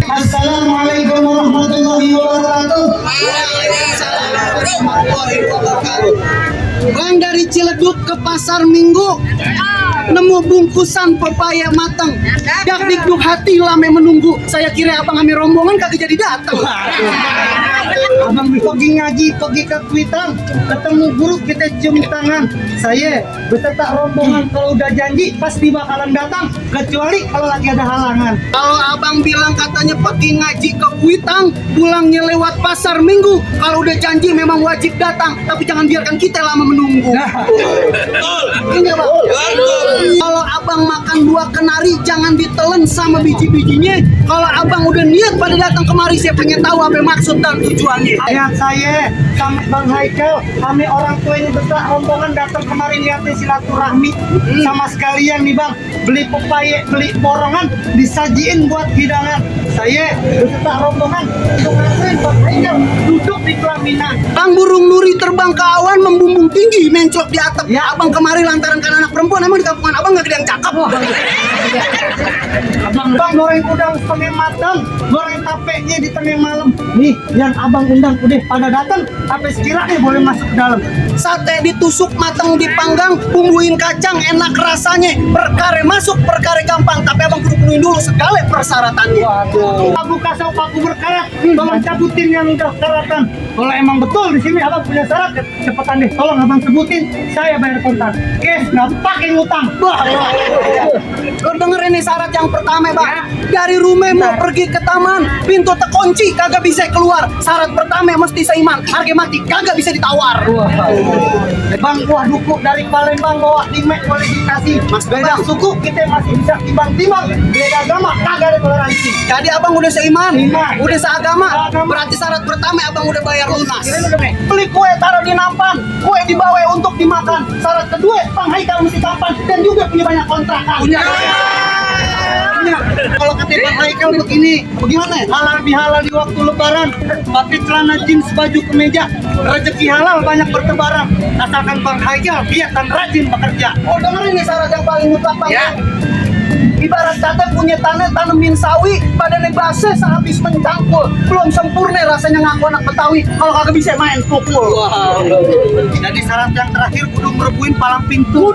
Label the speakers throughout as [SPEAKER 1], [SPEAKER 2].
[SPEAKER 1] Assalamualaikum warahmatullahi wabarakatuh. Bang dari Ciledug ke pasar Minggu, nemu bungkusan pepaya matang. Dak dikduk hati lame menunggu. Saya kira abang kami rombongan kagak jadi datang. Abang pergi ngaji, pergi ke Kuitang, ketemu guru kita cium tangan. Saya beserta rombongan kalau udah janji pasti bakalan datang, kecuali kalau lagi ada halangan. Kalau abang bilang katanya pergi ngaji ke Kuitang, pulangnya lewat pasar Minggu, kalau udah janji memang wajib datang, tapi jangan biarkan kita lama menunggu. Ini bang. Kalau abang makan buah kenari jangan ditelen sama biji-bijinya. Kalau abang udah niat pada datang kemari, saya pengen tahu apa maksud dan tujuannya. Ya saya sama Bang Haikal, kami orang tua ini besar rombongan datang kemarin lihatin silaturahmi sama sekalian nih bang, beli pepaya, beli borongan, disajiin buat hidangan. Saya beserta rombongan untuk nganterin Bang Haikal duduk di pelaminan. Bang burung nuri terbang ke awan membumbung tinggi menclok di atap. Ya abang kemari lantaran kan anak perempuan, emang di kampungan abang nggak ada yang cakep. Bang goreng udang setengah matang, goreng tapenya di tengah malam. Nih yang abang undang udah pada datang, sampai sekiranya boleh masuk ke dalam. Sate ditusuk matang dipanggang, bumbuin kacang enak rasanya. Perkara masuk perkara gampang, tapi abang kudu penuhin dulu segala persyaratannya. Waduh. Abu kasau paku berkarat, tolong cabutin yang udah karatan. Kalau emang betul di sini abang punya syarat, cepetan deh, tolong abang sebutin, saya bayar kontan. Kes nggak pakai ngutang. Lo denger ini syarat yang pertama bang, dari rumah mau pergi ke taman, pintu terkunci kagak bisa keluar. Syarat pertama mesti seiman, harga mati kagak bisa ditawar. Bang buah duku dari Palembang bawa timek boleh dikasih. Mas beda suku kita masih bisa timbang-timbang, beda agama kagak ada toleransi. Jadi abang udah seiman, udah seagama, berarti syarat pertama abang udah bayar lunas. Beli kue taruh di nampan, kue dibawa untuk dimakan. Syarat kedua Bang Haikal mesti tampan dan juga punya banyak kontrakan. Kalau kata Bang Haikal begini, bagaimana? Halal bihalal di waktu lebaran, pakai celana jeans baju kemeja, rezeki halal banyak bertebaran. Asalkan Bang Haikal biar dan rajin bekerja. Oh dengerin nih syarat yang paling mutlak bang. Ya. Ibarat kata punya tanah tanemin sawi, badannya basah sehabis mencangkul, belum sempurna rasanya ngaku anak Betawi. Kalau kagak bisa main pukul. Wow. Jadi syarat yang terakhir kudu ngerebuin palang pintu.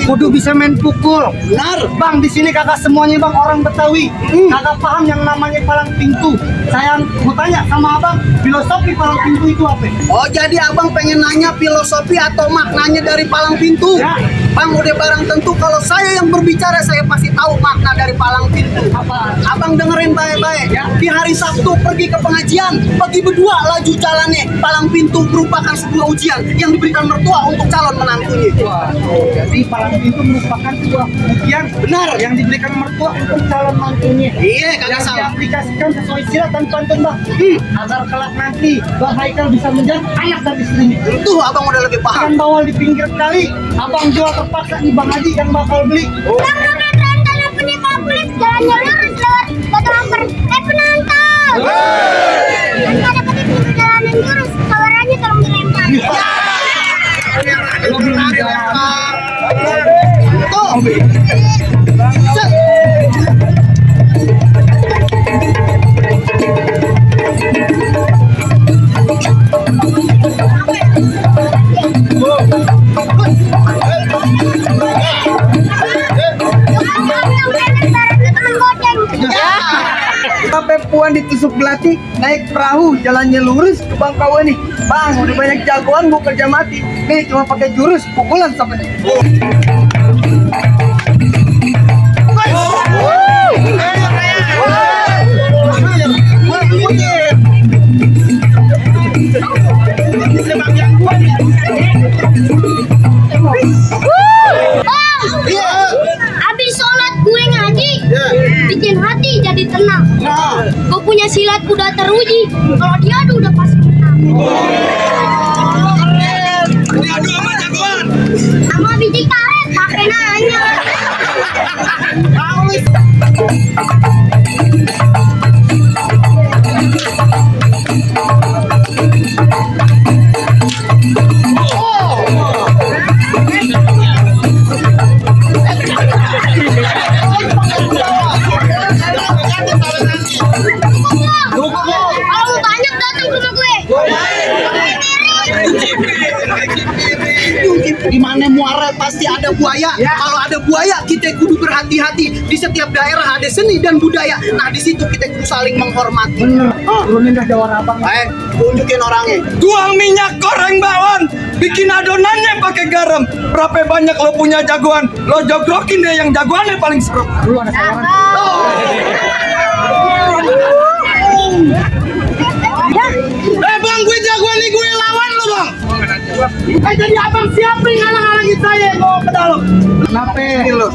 [SPEAKER 1] Kudu bisa main pukul. Benar. Bang di sini kagak semuanya bang orang Betawi. Kagak paham yang namanya palang pintu. Saya mau tanya sama abang, filosofi palang pintu itu apa? Oh jadi abang pengen nanya filosofi atau maknanya dari palang pintu? Ya. Bang udah barang tentu kalau saya yang berbicara saya pasti tahu makna dari palang pintu. Apa? Abang dengerin baik-baik. Ya. Di hari Sabtu pergi ke pengajian, pagi berdua laju jalannya. Palang pintu merupakan sebuah ujian yang diberikan mertua untuk calon menantunya. Wah, jadi palang pintu merupakan sebuah ujian benar yang diberikan mertua untuk calon mantunya. Iya, kagak salah. Diaplikasikan sesuai sila dan pantun bang. Agar kelak nanti Bang Haikal bisa menjadi anak dan istrinya. Itu abang udah lebih paham. Yang bawal di pinggir kali, abang jual terpaksa di Bang Haji yang bakal beli.
[SPEAKER 2] Punya kompleks jalannya lurus lewat fotografer penonton. Nanti ada petik jalanan lurus, kawarannya tolong dilempar.
[SPEAKER 1] Lo belum dilempar. Tuh. Sampai puan ditusuk belati, naik perahu, jalannya lurus ke Bangkawan nih. Bang, udah banyak jagoan mau kerja mati. Nih cuma pakai jurus, pukulan sampai nih.
[SPEAKER 2] udah teruji. Kalau diadu udah pasti menang.
[SPEAKER 3] Diadu sama jagoan.
[SPEAKER 2] Sama biji karet pakai nanya. Kamu banyak datang ke rumah gue.
[SPEAKER 1] Di mana muara pasti ada buaya. Kalau ada buaya, kita kudu berhati-hati. Di setiap daerah ada seni dan budaya. Nah, di situ kita kudu saling menghormati. Turunin dah jawara abang. Tunjukin orangnya.
[SPEAKER 3] Tuang minyak goreng bawang, bikin adonannya pakai garam. Berapa banyak lo punya jagoan? Lo jogrokin deh yang jagoannya paling seru.
[SPEAKER 1] Bang, gue jagoan nih, gue lawan lo bang. Jadi abang siapa yang ngalang-ngalangin saya mau ke dalam? Kenapa? Lo.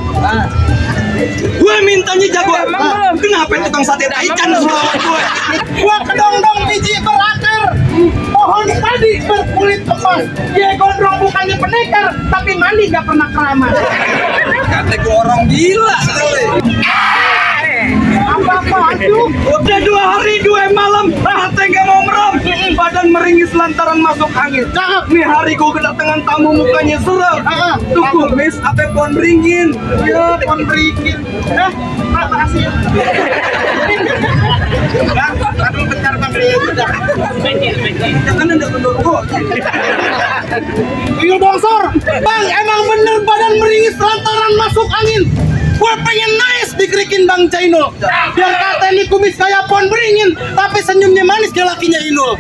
[SPEAKER 3] Gue mintanya jagoan. Kenapa tukang sate ikan lo lawan gue?
[SPEAKER 1] Gua kedong-dong biji berakar. Pohon tadi berkulit emas. Dia gondrong bukannya pendekar, tapi mandi gak pernah keramas.
[SPEAKER 3] Kata gue orang gila kali.
[SPEAKER 1] Apa-apa aduh.
[SPEAKER 3] Udah 2 hari 2 malam, hati gak mau merem. Badan meringis lantaran masuk angin.
[SPEAKER 1] Cakep.
[SPEAKER 3] Nih hari gue kedatangan tamu mukanya serem. Tuh kumis apa pohon beringin.
[SPEAKER 1] Ya, pohon beringin. Makasih ya. Aduh, bentar bang.
[SPEAKER 3] Jangan ada kendor gue.
[SPEAKER 1] Tuyul bongsor. Bang, emang bener badan meringis lantaran masuk angin. Gue pengen nice dikerikin Bang Jainul. Biar kata ini kumis kayak pohon beringin, tapi senyumnya manis kayak lakinya Inul.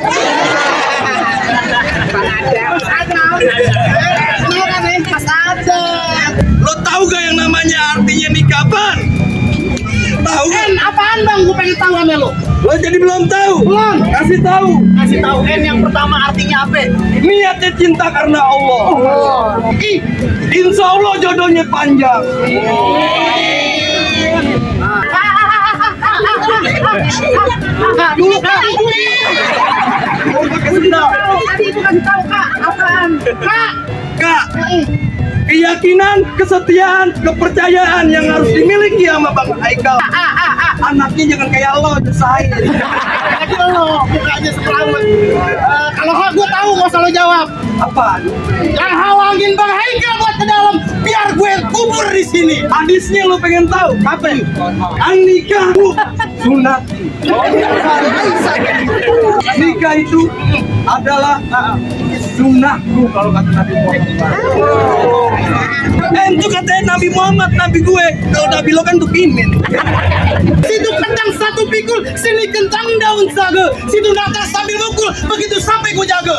[SPEAKER 3] Lo tahu gak yang namanya artinya nikah ban? Tahu kan?
[SPEAKER 1] Apaan Bang? Gue pengen tahu sama lo.
[SPEAKER 3] Lo jadi belum tahu?
[SPEAKER 1] Belum.
[SPEAKER 3] Kasih tahu.
[SPEAKER 1] Kasih tahu N yang pertama artinya apa?
[SPEAKER 3] Niatnya cinta karena Allah.
[SPEAKER 1] I.
[SPEAKER 3] Insya Allah jodohnya panjang.
[SPEAKER 1] Dulu Kak.
[SPEAKER 2] Tadi itu kasih tahu Kak, apaan?
[SPEAKER 1] Kak.
[SPEAKER 3] Kak, keyakinan, kesetiaan, kepercayaan yang harus dimiliki sama Bang Haikal. Anaknya jangan kayak lo, desain.
[SPEAKER 1] Jadi lo mukanya seperawut. Kalau Kak gue tahu nggak usah lo jawab.
[SPEAKER 3] Apa?
[SPEAKER 1] Yang halangin Bang Haikal buat ke dalam, biar gue kubur di sini.
[SPEAKER 3] Hadisnya lo pengen tahu? Apa? Ang nikah sunati. Nikah itu adalah sunnahku kalau kata Nabi Muhammad. Itu katanya Nabi Muhammad, Nabi gue. Kalau Nabi lo kan tuh pimin.
[SPEAKER 1] Situ kentang satu pikul, sini kentang daun saga. Situ nakal sambil mukul, begitu sampai gue jaga.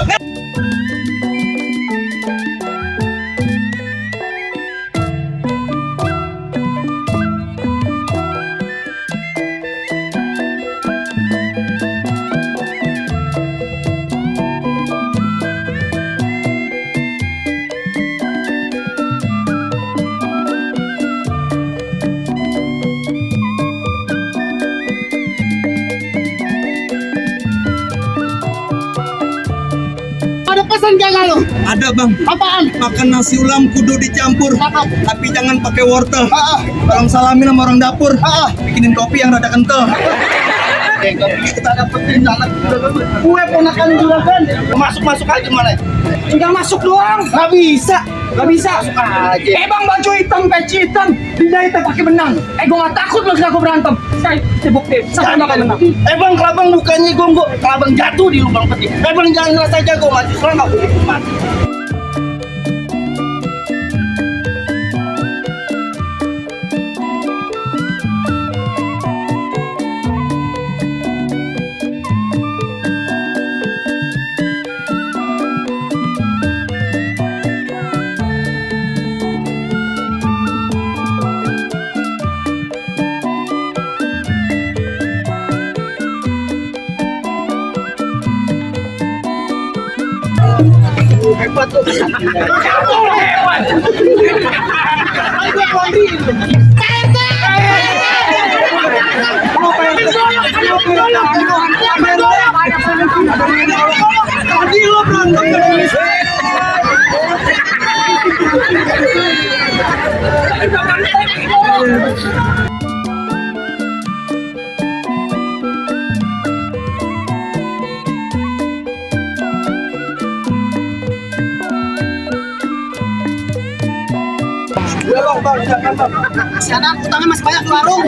[SPEAKER 1] Ada pesan jaga lo.
[SPEAKER 3] Ada bang,
[SPEAKER 1] Apaan?
[SPEAKER 3] makan nasi ulam kudu dicampur,
[SPEAKER 1] Cakep.
[SPEAKER 3] tapi jangan pakai wortel.
[SPEAKER 1] Ah,
[SPEAKER 3] Tolong salamin sama orang dapur,
[SPEAKER 1] ah.
[SPEAKER 3] bikinin kopi yang rada kental.
[SPEAKER 1] Kita dapetin jalan. Gue ponakan juragan. Masuk aja mana?
[SPEAKER 3] Tinggal masuk doang.
[SPEAKER 1] Gak bisa.
[SPEAKER 3] Gak bisa.
[SPEAKER 1] Masuk aja.
[SPEAKER 3] Bang baju hitam, peci hitam, dijahitnya pakai benang. Gue gak takut lo aku berantem. Saya bukti, saya bakal menang.
[SPEAKER 1] Bang, kelabang bukannya gonggok, kelabang jatuh di lubang peti. Bang, jangan ngerasa jago mati, soalnya gak boleh mati. Hebat tuh. Hebat. Ayo gue mandi.
[SPEAKER 3] Tadi lo berantem dengan Belok bang, jangan bang.
[SPEAKER 1] Si anak utangnya masih banyak di warung.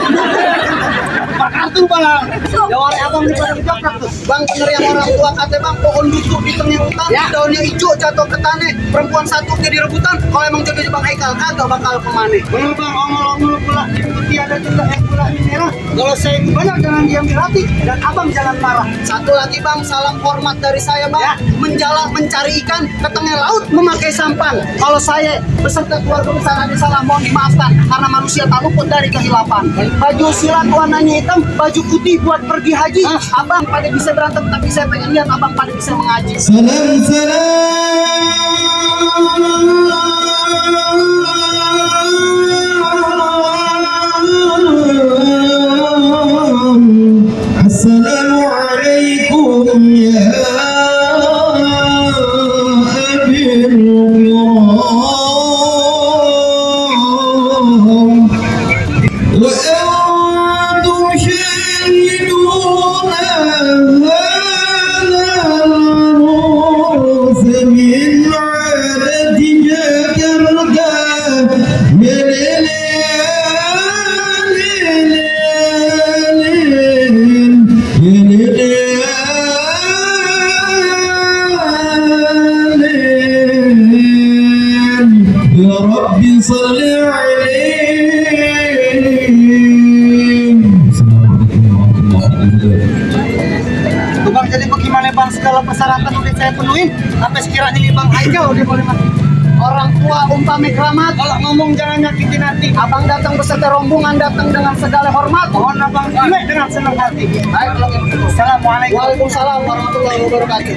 [SPEAKER 1] Pak kartu bang. Ya orang abang di pada kejaprak tuh. Bang bener yang orang tua kata bang pohon busuk di tengah hutan, daunnya hijau jatuh ke tanah, perempuan satu jadi rebutan. Kalau emang jodohnya bang Haikal kagak bakal kemana. Bener bang, omol-omol pula diikuti ada juga yang pula di merah. Kalau saya itu banyak jangan diambil hati dan abang jangan marah. Satu lagi bang, salam hormat dari saya bang. Menjala mencari ikan ke tengah laut memakai sampan. Kalau saya beserta keluarga besar ada salah mohon dimaafkan karena manusia tak luput dari kehilapan. Baju silat warnanya hitam, baju putih buat pergi haji. Abang pada bisa berantem tapi saya pengen lihat abang pada bisa mengaji.
[SPEAKER 4] Salam salam Assalamualaikum ya Abil Kiram wa antum syahiduna من عادة جاكرتا يا رب صل عليه. السلام عليكم ورحمة الله وبركاته.
[SPEAKER 1] Tuh bang, jadi bagaimana bang segala persyaratan udah saya penuhin sampai sekiranya nih bang Haikal udah boleh mati. Orang tua umpami keramat, kalau ngomong jangan nyakitin hati. Abang datang beserta rombongan, datang dengan segala hormat. Mohon abang terima dengan senang hati. Baik, kalau gitu. Assalamualaikum. Waalaikumsalam warahmatullahi wabarakatuh.